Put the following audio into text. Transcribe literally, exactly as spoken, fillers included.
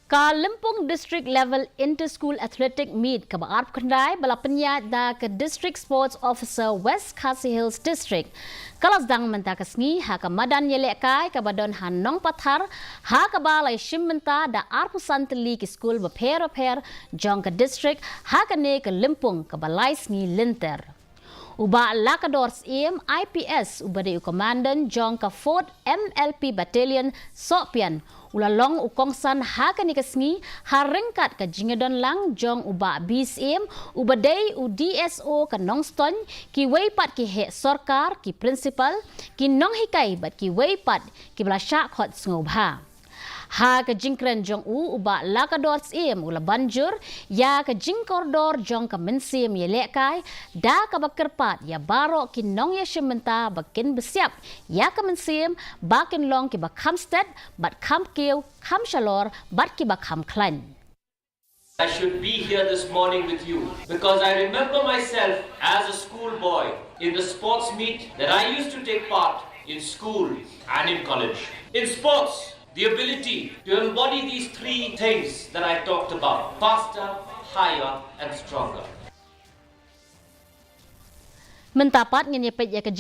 Ka Lympung District Level Inter-School Athletic Meet kaba arphew khyndai ba la pynïaid da ka District Sports Officer West Khasi Hills District, ka la sdang mynta ka sngi ha ka madan ïalehkai kaba don ha Nongpathar, ha kaba la ïashim bynta da arphew san tylli ki skul bapher bapher jong ka district ha kane ka lympung kaba lai sngi lynter. U Bah Lakador Syiem, I P S, uba dei u Commandant jong ka Fourth M L P Battalion Sohpian, u la long u kongsan ha kane ka sngi ha ryngkat ka jingïadon lang jong u Bah B Syiem, uba dei u D S O ka Nongstoiñ, kiwei pat ki heh sorkar, ki principal, ki nonghikai bad kiwei pat kiba la shah khot sngewbha. Ha ka jingkren jong u, u Bah Lakador Syiem u la ban jur ïa ka jingkordor jong ka mynsiem ïalehkai da kaba kyrpad ïa baroh ki nongïashim bynta ba kin bsiap ïa ka mynsiem, ba kin long kiba kham stet bad kham kiew, kham shalor bad kiba kham khlaiñ. I should be here this morning with you because I remember myself as a schoolboy in the sports meet that I used to take part in school and in college. In sports, the ability to embody these three things that I talked about: faster, higher, and stronger. Mynta pat ngin ïa peit ïa ka